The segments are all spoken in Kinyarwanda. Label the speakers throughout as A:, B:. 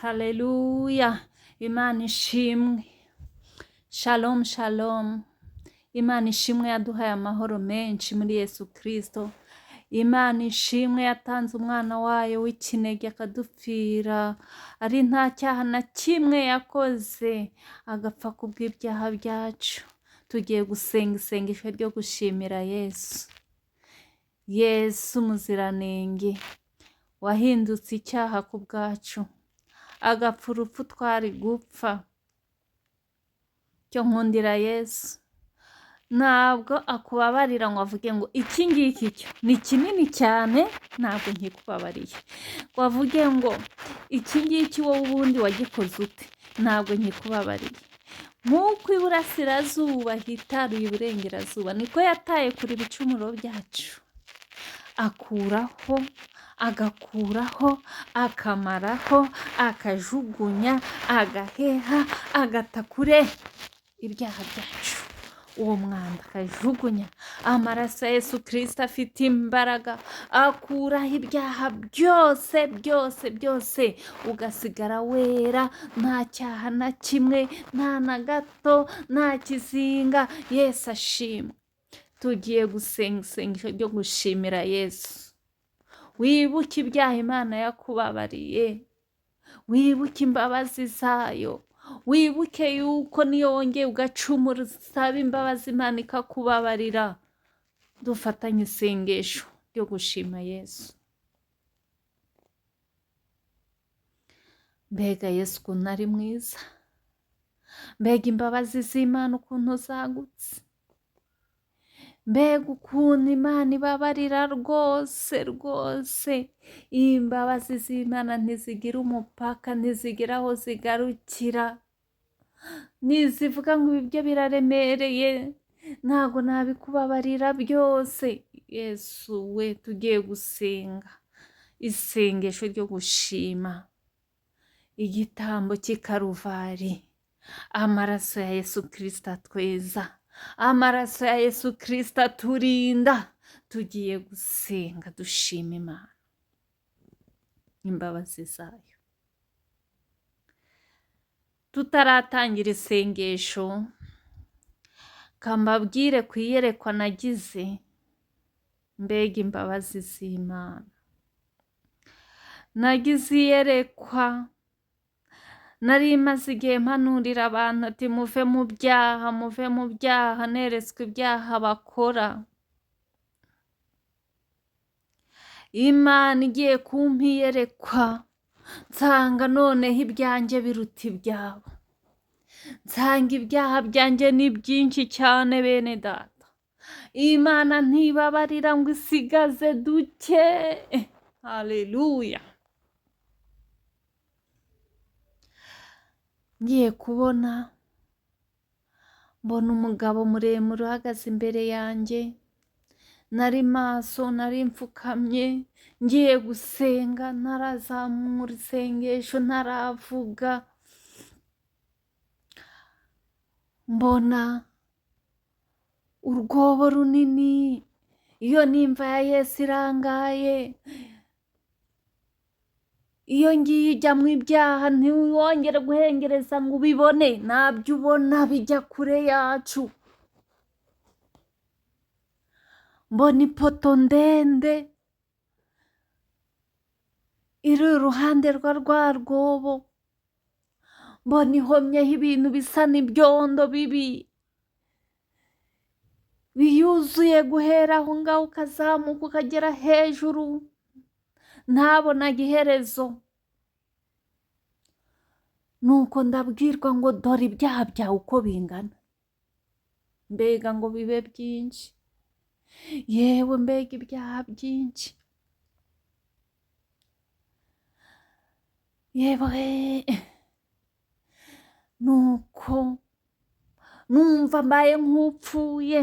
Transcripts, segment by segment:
A: Haleluya, Imana ishimwe. Shalom, shalom. Imana ishimwe yaduhaye amahoro menshi muri Yesu Kristo. Imana ishimwe yatanze umwana wayo w'ikinege akadupfira, ari nta cyaha na kimwe yakoze, agapfa kubw'ibyaha byacu. Tugiye gusenga isengesho ryo gushimira Yesu. Yesu muziranenge wahindutse icyaha ku bwacu, agapfa urupfu twari gupfa. Cyo nkundira Yesu, ntabwo akubabarira ngo avuge ngo iki ngiki cyo ni kinini cyane ntabwo nkikubabariye, ngo avuge ngo iki ngiki wowe ubundi wagikoze ute, ntabwo nkikubabariye. Nk'uko iburasirazuba hitaruye iburengerazuba, niko yataye kure ibicumuro byacu, akuraho, agakuraho, akamaraho, akajugunya, agaheha, agata kure ibyaha byacu, uwo mwanda akajugunya. Amaraso ya Yesu Kristo afite imbaraga, akuraho ibyaha byose byose byose, ugasigara wera, nta cyaha na kimwe, nta na gato, nta kizinga. Yesu ashimwe. Tugiye gusenga isengesho ryo gushimira Yesu. Wibuke ibyaha Imana yakubabariye, wibuke imbabazi zayo, wibuke yuko niyo wongeye ugacumura usaba imbabazi Imana ikakubabarira. Dufatanye isengesho ryo gushima Yesu. Mbega Yesu ukuntu ari mwiza, mbega imbabazi z'Imana ukuntu zagutse, mbega ukuntu Imana ibabarira rwose rwose. Imbabazi z'Imana ntizigira umupaka, ntizigira aho zigarukira, ntizivuga ngo ibi byo biraremereye, ntabwo nabikubabarira byose. Yesu we, tugiye gusenga isengesho ryo gushima igitambo cy'i Karuvari, amaraso ya Yesu Kristo atweza, amaraso ya Yesu Kristo aturinda. Tugiye gusenga dushima Imana imbabazi zayo. Tutaratangira isengesho, kambabwire ku iyerekwa nagize, mbega imbabazi z'Imana. Nagize iyerekwa, nari maze igihe mpanurira abantu ati muve mu byaha, muve mu byaha, neretswe ibyaha bakora. Imana igiye kumpa iyerekwa, nsanga noneho ibyanjye biruta ibyabo, nsanga ibyaha byanjye ni byinshi cyane. Bene data, Imana ntibabarira ngo isigaze duke. Haleluya. Ngiye kubona mbona umugabo muremure uhagaze imbere yanjye, nari maso, nari mfukamye, ngiye gusenga, ntarazamura isengesho, ntaravuga, mbona urwobo runini, iyo nimva ya Yesu irangaye, iyo ngiye ijya mu ibyaha ntiwongere guhengereza ngo ubibone, ntabyo ubona, bijya kure yacu. Mbona ipoto ndende iri iruhande rwa rwa rwobo, mbona ihomyeho ibintu bisa n'ibyondo bibi biyuzuye guhera aho ngaho ukazamuka ukagera hejuru, ntabonaga iherezo. Nuko ndabwirwa ngo dore ibyaha byawe uko bingana, mbega ngo bibe byinshi, yewe mbega ibyaha byinshi, yewe. Nuko numva mbaye nk'upfuye,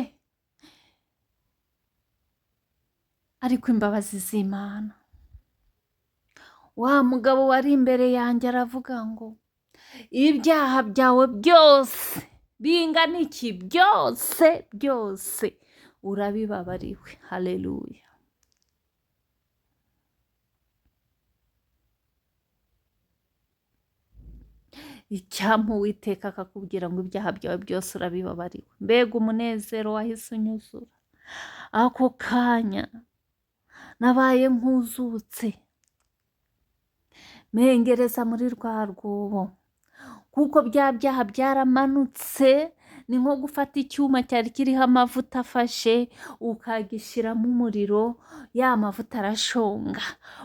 A: ariko imbabazi z'Imana. Wa mugabo wari imbere yanjye aravuga ngo ibyaha byawe byose bingana iki, byose byose urabibabariwe. ' Icyampa Uwiteka akakubwira ngo ibyaha byawe byose urabibabariwe. Mbega umunezero wahise unyuzura ako kanya, nabaye nk'uzutse, mengereza muri rwa rwobo, kuko bya byaha byaramanutse. Ni nko gufata icyuma cyari kiriho amavuta afashe ukagishyiramo umuriro, ya mavuta arashonga.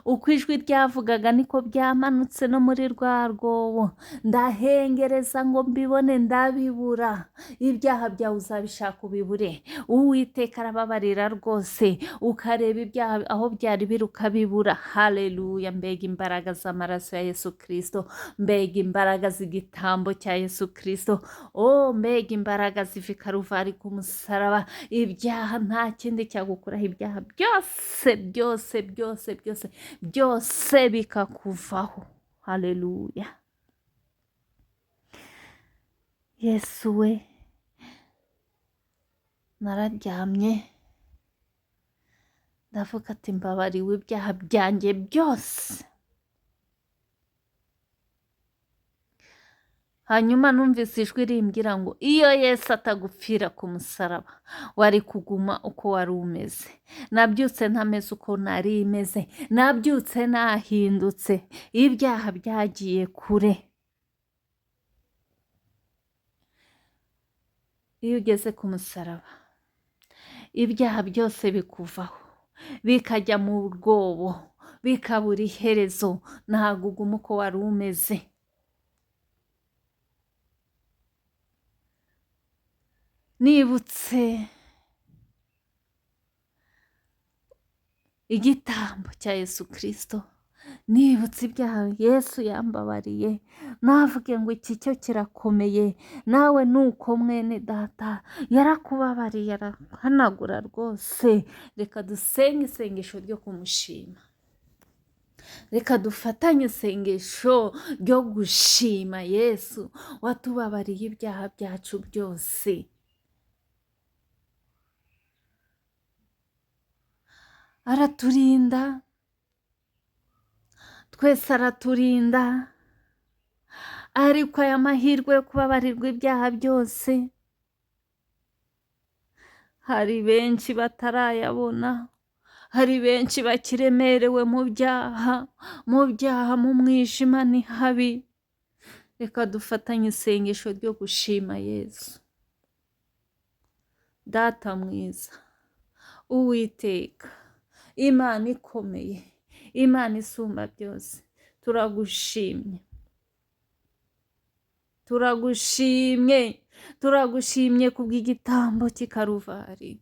A: Uko ijwi ryavugaga niko byamanutse no muri rwa rwobo. Ndahengereza ngo mbibone, ndabibura. Ibyaha byawe uzabishaka ubibure. Uwiteka arababarira rwose, ukareba ibyaha aho byari biri ukabibura. Haleluya! Mbega imbaraga z'amaraso ya Yesu Kirisito, mbega imbaraga z'igitambo cya Yesu Kirisito, oh mbega imbaraga ziva i Karuvari ku musaraba. Ibyaha nta kindi cyagukuraho, ibyaha byose byose byose byose byose bikakuvaho. Haleluya! Yesu we, nararyamye ndavuga ati mbabariwe ibyaha byanjye byose. Hanyuma numvise ijwi rimbwira ngo iyo Yesu atagupfira ku musaraba wari kuguma uko wari umeze. Nabyutse ntameze uko nari imeze, nabyutse nahindutse, ibyaha byagiye kure. Iyo ugeze ku musaraba ibyaha byose bikuvaho, bikajya mu rwobo, bikabura iherezo, ntabwo uguma uko wari umeze. Nibutse igitambo cya Yesu Kirisito, nibutse ibyaha Yesu yambabariye, navuge ngo iki cyo kirakomeye. Nawe nuko mwene data yarakubabariye, arahanagura rwose. Reka dusenge isengesho ryo kumushima, reka dufatanye isengesho ryo gushima Yesu watubabariye ibyaha byacu byose. Araturinda twese, araturinda, ariko aya mahirwe yo kubabarirwa ibyaha byose hari benshi batarayabona, hari benshi bakiremerewe mu byaha, mu byaha, mu mwijima ni habi. Reka dufatanye isengesho ryo gushima Yesu. Data mwiza, Uwiteka, Imana ikomeye, Imana isumba byose, turagushimye, turagushimye, turagushimye kubw'igitambo cy'i Karuvari,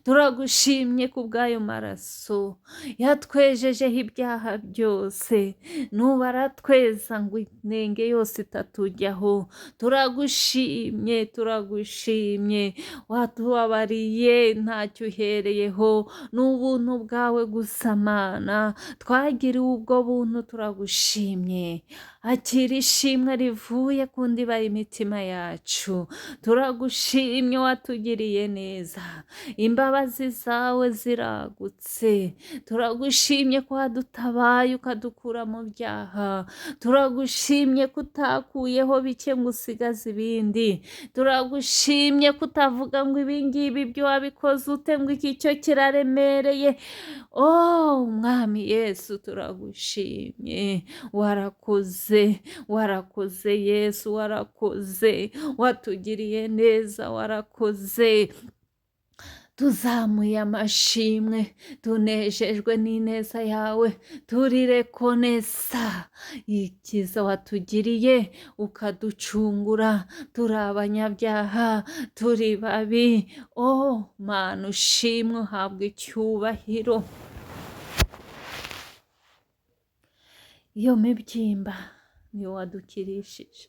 A: turagushimye kubw'ayo maraso yatwejejeho ibyaha byose, n'ubu aratweza ngo inenge yose itatujyaho. Turagushimye, turagushimye, watubabariye ntacyo uhereyeho, ni ubuntu bwawe gusa Mana, twagiriwe ubwo buntu, turagushimye. Akira ishimwe rivuye ku ndiba y'imitima yacu, turagushimye watugiriye neza, imbabazi zawe ziragutse, turagushimye ko wadutabaye ukadukura mu byaha, turagushimye ko utakuyeho bike ngo usigaze ibindi, turagushimye ko utavuga ngo ibingibi byo wabikoze ute, ngo iki cyo kiraremereye. Oh Mwami Yesu, turagushimye, warakoze, warakoze Yesu, warakoze, watugiriye neza, warakoze. Tuzamuye amashimwe, tunejejwe n'ineza yawe, turirekonesa icyiza watugiriye ukaducungura. Turi abanyabyaha, turi babi. Oh Mana ushimwe, uhabwe icyubahiro. Iyo mibyimba niyo wadukirishije,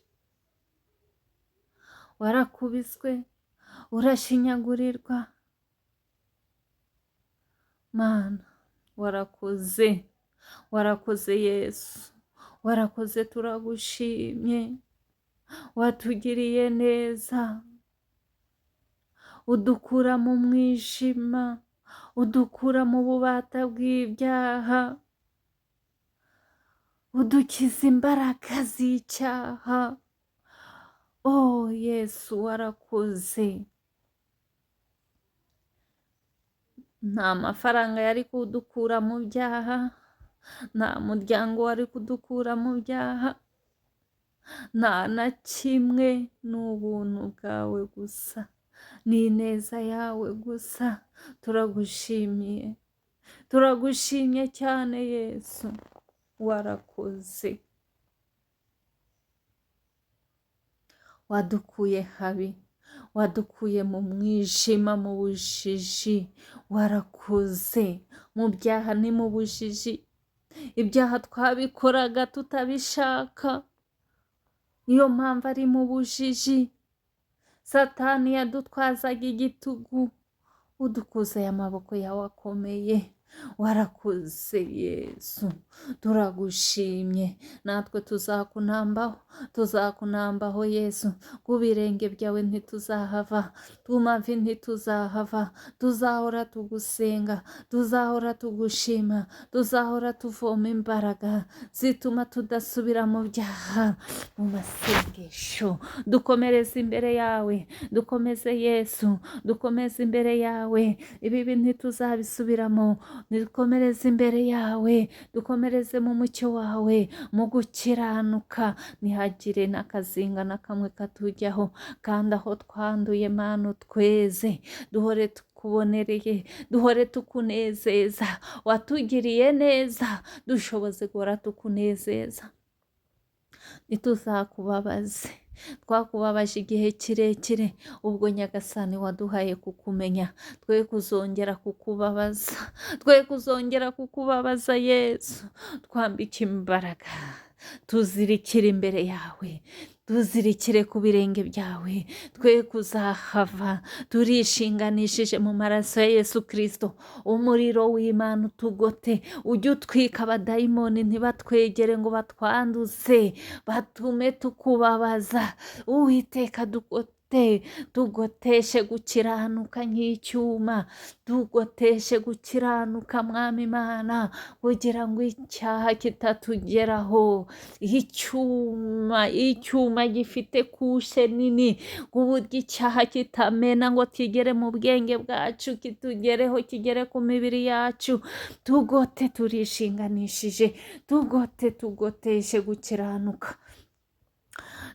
A: warakubiswe, urashinyagurirwa. Mana warakoze, warakoze Yesu, warakoze, turagushimye, watugiriye neza, udukura mu mwijima, udukura mu bubata bw'ibyaha, udukiza imbaraga z'icyaha, Oh Yesu, warakoze. Nta mafaranga yari kudukura mu byaha, nta muryango wari kudukura mu byaha, nta na kimwe, ni ubuntu bwawe gusa, ni ineza yawe gusa. Turagushimiye, turagushimye cyane Yesu, warakoze. Wadukuye habi, wadukuye mu mwijima, mu bujiji, warakoze. Mu byaha ni mu bujiji, ibyaha twabikoraga tutabishaka, niyo mpamvu ari mu bujiji. Satani yadutwazaga igitugu, udukuze amaboko yawe akomeye. Warakoze Yesu, turagushimye. Natwe tuzakunambaho, tuzakunambaho Yesu. Ku birenge byawe ntituzahava, ku mavi ntituzahava. Tuzahora tugusenga, tuzahora tugushima, tuzahora tuvoma imbaraga zituma tudasubira mu byaha. Mu masengesho dukomereze imbere yawe, dukomeze Yesu, dukomeze imbere yawe. Ibibi ntituzabisubiramo. Dukomereze imbere yawe, dukomereze mu mucyo wawe, mu gukiranuka. Ntihagire n'akazinga na kamwe katujyaho, kandi aho twanduye Mana utweze, duhore tukubonereye, duhore tukunezeza. Watugiriye neza, dushoboze guhora tukunezeza. Ntituzakubabaze, twakubabaje igihe kirekire, ubwo Nyagasani waduhaye kukumenya, twe kuzongera kukubabaza, twe kuzongera kukubabaza Yesu. Twambike imbaraga, tuzirikire imbere yawe, tuzirikire ku birenge byawe, twe kuzahava. Turishinganishije mu maraso ya Yesu Kristo. Umuriro w'Imana utugote, ujye utwika abadayimoni ntibatwegere ngo batwanduze, batume tukubabaza. Uwiteka dugote, tugoteshe gukiranuka nk'icyuma, tugoteshe gukiranuka Mwami Imana, kugira ngo icyaha kitatugeraho. Icyuma gifite kushe nini, ku buryo icyaha kitamena ngo kigere mu bwenge bwacu, kitugereho, kigere ku mibiri yacu. Tugote, turishinganishije, tugote, tugoteshe gukiranuka.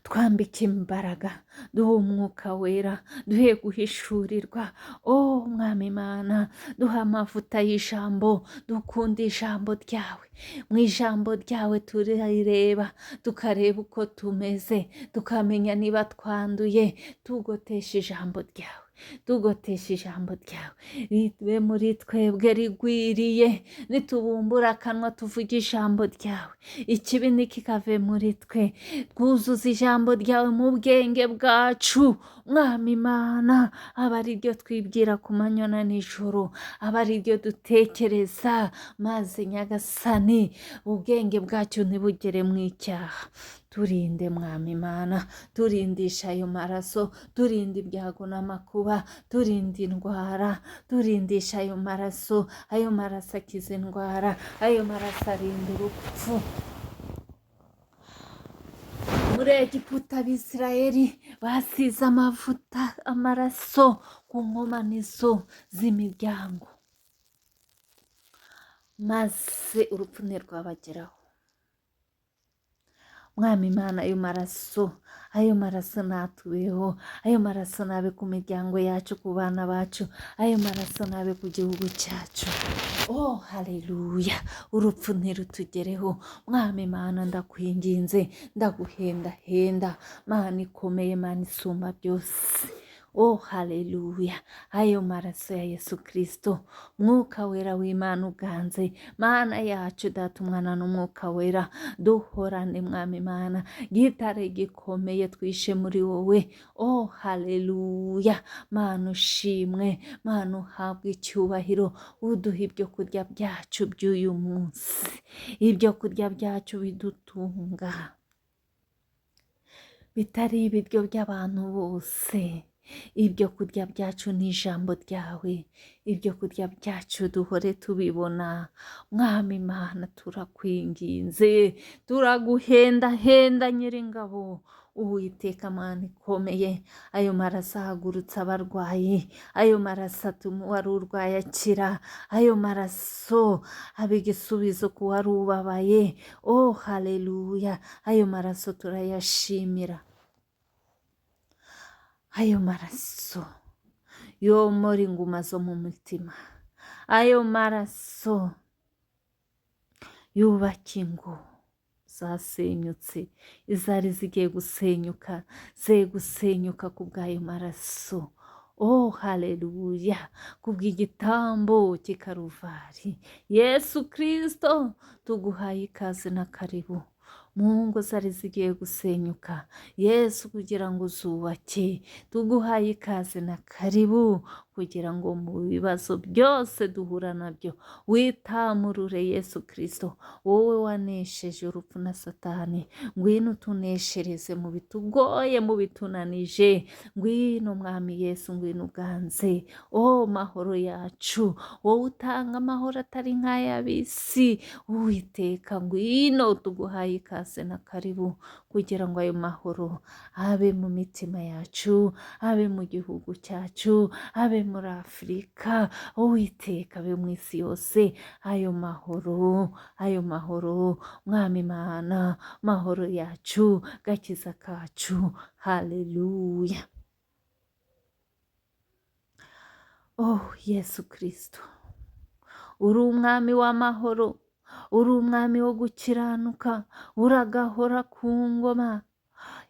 A: Twambike imbaraga, duhe umwuka wera, duhe guhishurirwa. Oh Mwami Imana, duhe amavuta y'ijambo, dukunde ijambo ryawe. Mu ijambo ryawe turireba, tukareba uko tumeze, tukamenya niba twanduye. Tugoteshe ijambo ryawe, tugoteshe ijambo ryawe, ribe muri twebwe rigwiriye. Nitubumbura akanwa tuvuge ijambo ryawe, ikibi ntikikave muri twe. Twuzuze ijambo ryawe mu bwenge bwacu Mwami Imana, aba ari ryo twibwira ku manywa na nijoro, aba ari ryo dutekereza, maze Nyagasani ubwenge bwacu ntibugere mu icyaha. Turinde Mwami Imana, turindisha ayo maraso, turinde ibyago n'amakuba, turinde indwara, turindisha ayo maraso. Ayo maraso akiza indwara, ayo maraso arinda urupfu. Muri Egiputa Abisirayeli basize amavuta, amaraso ku nkomanizo z'imiryango, maze urupfu ntirwabageraho. Mwami Imana, ayo maraso, ayo maraso natubeho, ayo maraso nabe ku miryango yacu, ku bana bacu, ayo maraso nabe ku gihugu cyacu. Oh haleluya, urupfu ntirutugereho. Mwami Imana, ndakwinginze, ndaguhendahenda, Mana ikomeye, Mana isumba byose. Oh haleluya, ayo maraso ya Yesu Kristo, mwuka wera w'Imana uganze, Mana yacu Data Umwana n'umwuka wera, duhorane Mwami Imana, gitare gikomeye twishe muri wowe. Oh haleluya, Mana ushimwe, Mana uhabwe icyubahiro, uduha ibyo kurya byacu by'uyu munsi, ibyo kurya byacu bidutunga, bitari ibiryo by'abantu bose. Ibyo kurya byacu ni ijambo ryawe, ibyo kurya byacu duhore tubibona. Mwami Imana, turakwinginze, turaguhendahenda Nyiringabo, Uwiteka Mana ikomeye, ayo maraso ahagurutsa abarwayi, ayo maraso atuma uwari urwaye akira, ayo maraso aba igisubizo ku wari ubabaye. Oh haleluya, ayo maraso turayashimira, ayo maraso yomora inguma zo mu mutima, ayo maraso yubaka ingo zasenyutse, izari zigiye gusenyuka ze gusenyuka ku bw'ayo maraso. Oh haleluya, kubw'igitambo cy'i Karuvari. Yesu Kristo, tuguhaye ikaze na karibu mu ngo zari zigiye gusenyuka, Yesu, kugira ngo uzubake. Tuguhaye ikaze na karibu kugira ngo mu bibazo byose duhura nabyo witamurure. Yesu Kristo, wowe wanesheje urupfu na Satani, ngwino utuneshereze mu bitugoye, mu bitunanije. Ngwino Mwami Yesu, ngwino uganze. O mahoro yacu, wowe utanga amahoro atari nk'ay'ab'isi, Uwiteka, ngwino, tuguhaye ikaze na karibu kugira ngo ayo mahoro abe mu mitima yacu, abe mu gihugu cyacu, abe muri Afurika, Uwiteka, abe mu isi yose. Ayo mahoro, ayo mahoro, Mwami Mana, mahoro yacu, gakiza kacu. Haleluya. Oh Yesu Kristo, uri umwami w'amahoro, uri umwami wo gukiranuka, uragahora ku ngoma.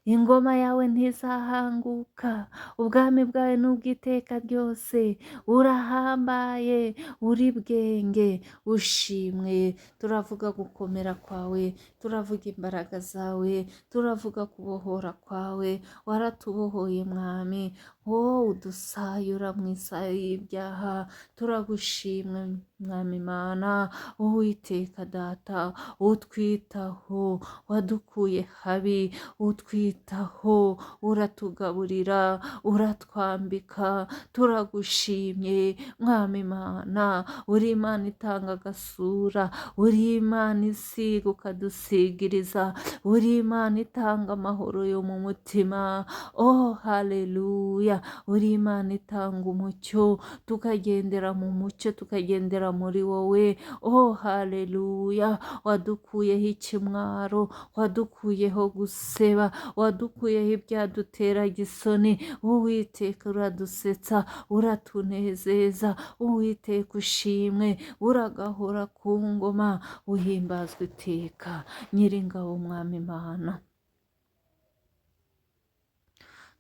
A: Ingoma yawe ntizahanguka, ubwami bwawe ni ubw'iteka ryose. Urahambaye, uri bwenge, ushimwe. Turavuga gukomera kwawe, turavuga imbaraga zawe, turavuga kubohora kwawe. Waratubohoye Mwami, wowe udusayura mu isayo y'ibyaha. Turagushimwe Mwami Mana, Uwiteka Data, utwitaho, wadukuye habi, utwitaho, uratugaburira, uratwambika. Turagushimye Mwami Mana, uri Imana itanga agasura, uri Imana isiga ukadusigiriza, uri Imana itanga amahoro yo mu mutima. Oh haleluya, uri Imana itanga umucyo, tukagendera mu mucyo, tukagendera muri wowe. Oh haleluya, wadukuyeho ikimwaro, wadukuyeho guseba, wadukuyeho ibyaduteraga isoni. Uwiteka, uradusetsa, uratunezeza. Uwiteka, ushimwe, uragahora ku ngoma, uhimbazwa iteka, Nyiringabo, Mwami Mana.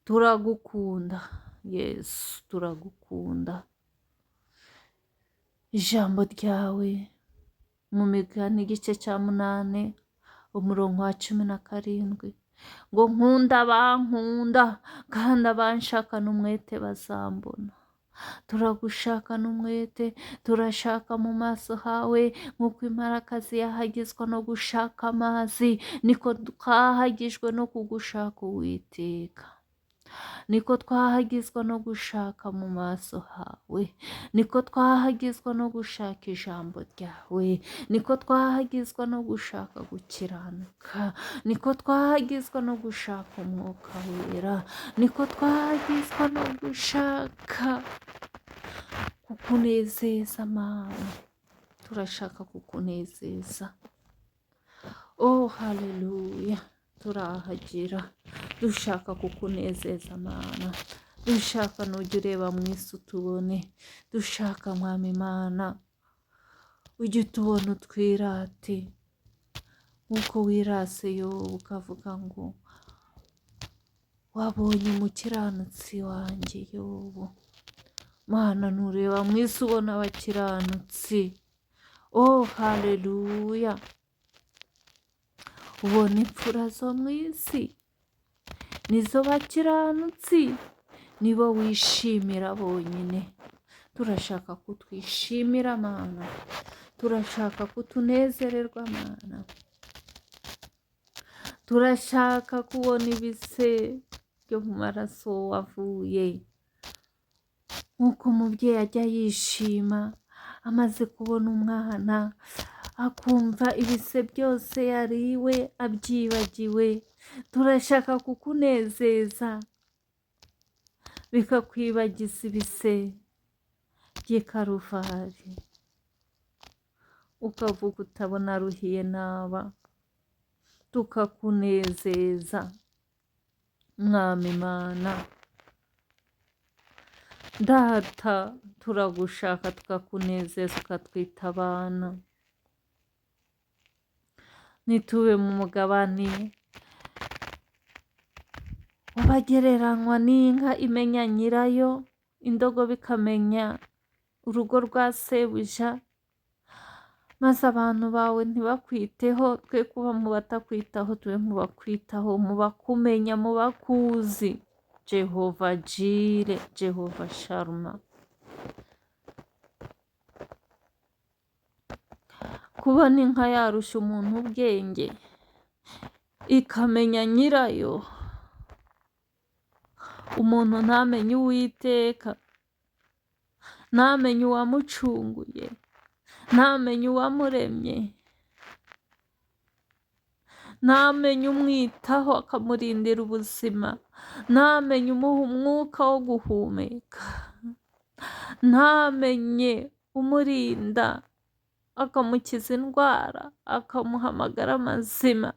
A: Turagukunda Yesu, turagukunda. Ijambo ryawe mu Migani igice cya 8 umurongo wa 17 ngo: "Nkunda abankunda, kandi abanshaka n'umwete bazambona." Turagushaka n'umwete, turashaka mu maso hawe. Nk'uko imparakazi yahagizwa no gushaka amazi, niko twahagijwe no kugushaka, Uwiteka. Niko twahagizwa no gushaka mu maso hawe, niko twahagizwa no gushaka ijambo ryawe, niko twahagizwa no gushaka gukiranuka, niko twahagizwa no gushaka Umwuka Wera, niko twahagizwa no gushaka kukunezeza. Mana, turashaka kukunezeza. Oh haleluya, turahagira dushaka kukunezeza, Mana. Dushaka nujya ureba mu isi utubone. Dushaka, Mwami Mana, ujye utubona utwirate, nk'uko wirase Yobu ukavuga ngo: "Wabonye umukiranutsi wanjye Yobu?" Mana, ntureba mu isi ubona abakiranutsi? Oh haleluya, ubona imfura zo mu isi, nizo bakiranutsi, nibo wishimira bonyine. Turashaka kutwishimira, Mana, turashaka kutunezererwa, Mana. Turashaka kubona ibise byo mu maraso wavuye, nk'uko umubyeyi ajya yishima amaze kubona umwana, akumva ibise byose yariwe abyibagiwe. Turashaka kukunezeza, bikakwibagiza ibise by'i Karuvari, ukavuga utabona ruhiye naba, tukakunezeza Mwami Imana. Data, turagushaka tukakunezeza, ukatwita abana. Ntitube mu mugabane w'abagereranywa n'inka imenya nyirayo, indogobe ikamenya urugo rwa sebuja, maze abantu bawe ntibakwiteho. Twe kuba mu batakwitaho, tube mu bakwitaho, mu bakumenya, mu bakuzi. Jehova Jire, Jehova Sharuma. Kubona inka yarusha umuntu ubwenge, ikamenya nyirayo, umuntu ntamenye Uwiteka, ntamenye uwamucunguye, ntamenye uwamuremye, ntamenye umwitaho akamurindira ubuzima, ntamenye umuha umwuka wo guhumeka, ntamenye umurinda akamukiza indwara, akamuha amagara mazima,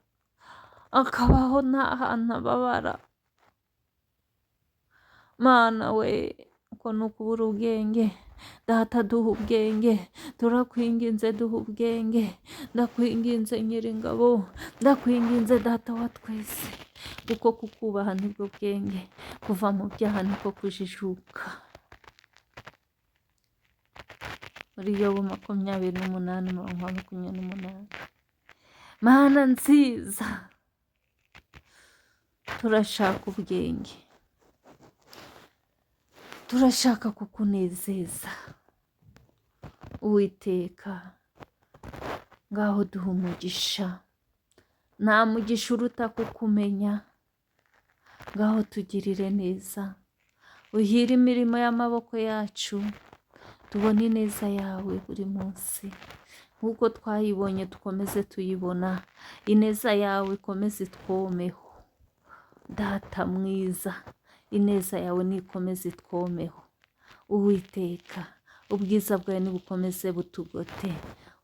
A: akabaho nta hantu ababara. Mana we, uko ni ukubura ubwenge. Data, duha ubwenge, turakwinginze, duha ubwenge. Ndakwinginze Nyiringabo, ndakwinginze Data wa twese, kuko kukubaha nibwo bwenge, kuva mu byaha niko kujijuka. Muri Yobu 28 umurongo wa 28. Mana nziza, turashaka ubwenge, turashaka kukunezeza Uwiteka. Ngaho duha umugisha, nta mugisha uruta kukumenya. Ngaho tugirire neza, uhire imirimo y'amaboko yacu, tubone ineza yawe buri munsi nk'uko twayibonye, dukomeze tuyibona. Ineza yawe ikomeze itwomeho, Data mwiza, ineza yawe nikomeze itwomeho. Uwiteka, ubwiza bwawe nibukomeze butugote,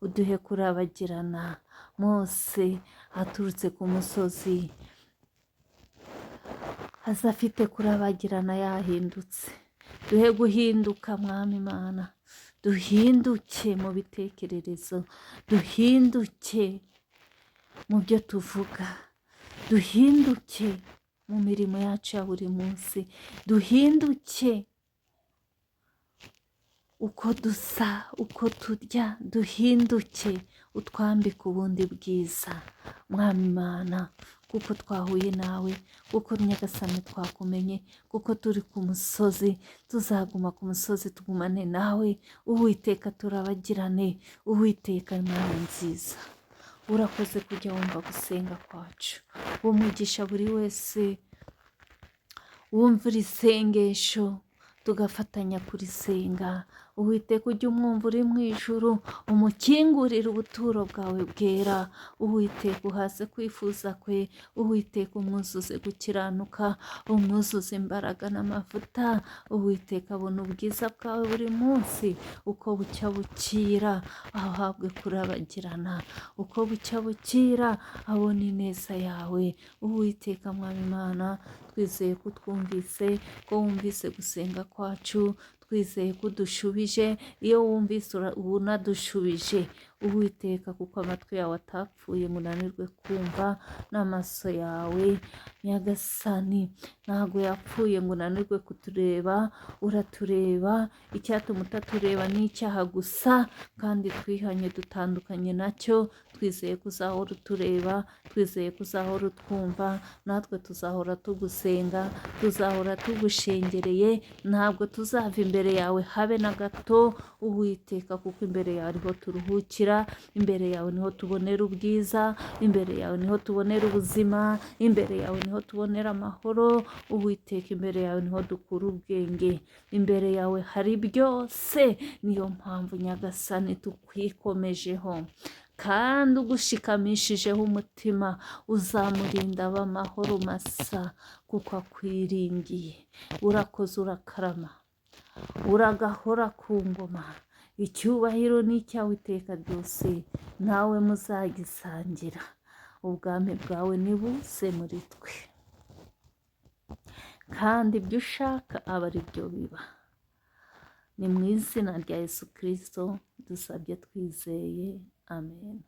A: uduhe kurabagirana. Mose aturutse ku musozi aza afite kurabagirana, yahindutse. Duhe guhinduka Mwami Imana, duhinduke mu bitekererezo, duhinduke mu byo tuvuga, duhinduke mu mirimo yacu ya buri munsi, duhinduke uko dusa, uko turya, duhinduke, utwambike ubundi bwiza Mwami Imana, kuko twahuye nawe, kuko Nyagasani twakumenye, kuko turi ku musozi, tuzaguma ku musozi tugumane nawe Uwiteka, turabagirane Uwiteka. Imana nziza, urakoze kujya wumva gusenga kwacu. Umugisha buri wese wumva iri sengesho, tugafatanya kurisenga. Uwiteka, ujye umwumva uri mu ijuru, umukingurire ubuturo bwawe bwera. Uwiteka, uhaze kwifuza kwe. Uwiteka, umwuzuze gukiranuka, umwuzuze imbaraga n'amavuta. Uwiteka, abona ubwiza bwawe buri munsi, uko bucya bukira ahabwe kurabagirana, uko bucya bukira abona ineza yawe. Uwiteka Mwami Imana, twizeye ko utwumvise, ko wumvise gusenga kwacu, twizeye ko udushubije. Iyo wumvise uba unadushubije Uwiteka, kuko amatwi yawe atapfuye ngo unanirwe kumva, n'amaso yawe Nyagasani ntabwo yapfuye ngo unanirwe kutureba. Uratureba, icyatuma utatureba ni icyaha gusa, kandi twihanye dutandukanye nacyo. Twizeye ko uzahora utureba, twizeye ko uzahora utwumva, natwe tuzahora tugusenga, tuzahora tugushengereye, ntabwo tuzava imbere yawe habe na gato Uwiteka, kuko imbere yawe ariho turuhukira, imbere yawe niho tubonera ubwiza, imbere yawe niho tubonera ubuzima, imbere yawe niho tubonera amahoro. Uwiteka, imbere yawe niho dukura ubwenge, imbere yawe hari byose. Niyo mpamvu Nyagasani tukwikomejeho. Kandi ugushikamishijeho umutima uzamurinda aba amahoro masa, kuko akwiringiye. Urakoze, urakarama, uragahora ku ngoma. Icyubahiro ni icyawe iteka ryose, nawe muzagisangira. Ubwami bwawe nibuze muri twe, kandi ibyo ushaka aba ari byo biba. Ni mu izina rya Yesu Kirisito dusabye twizeye, amen.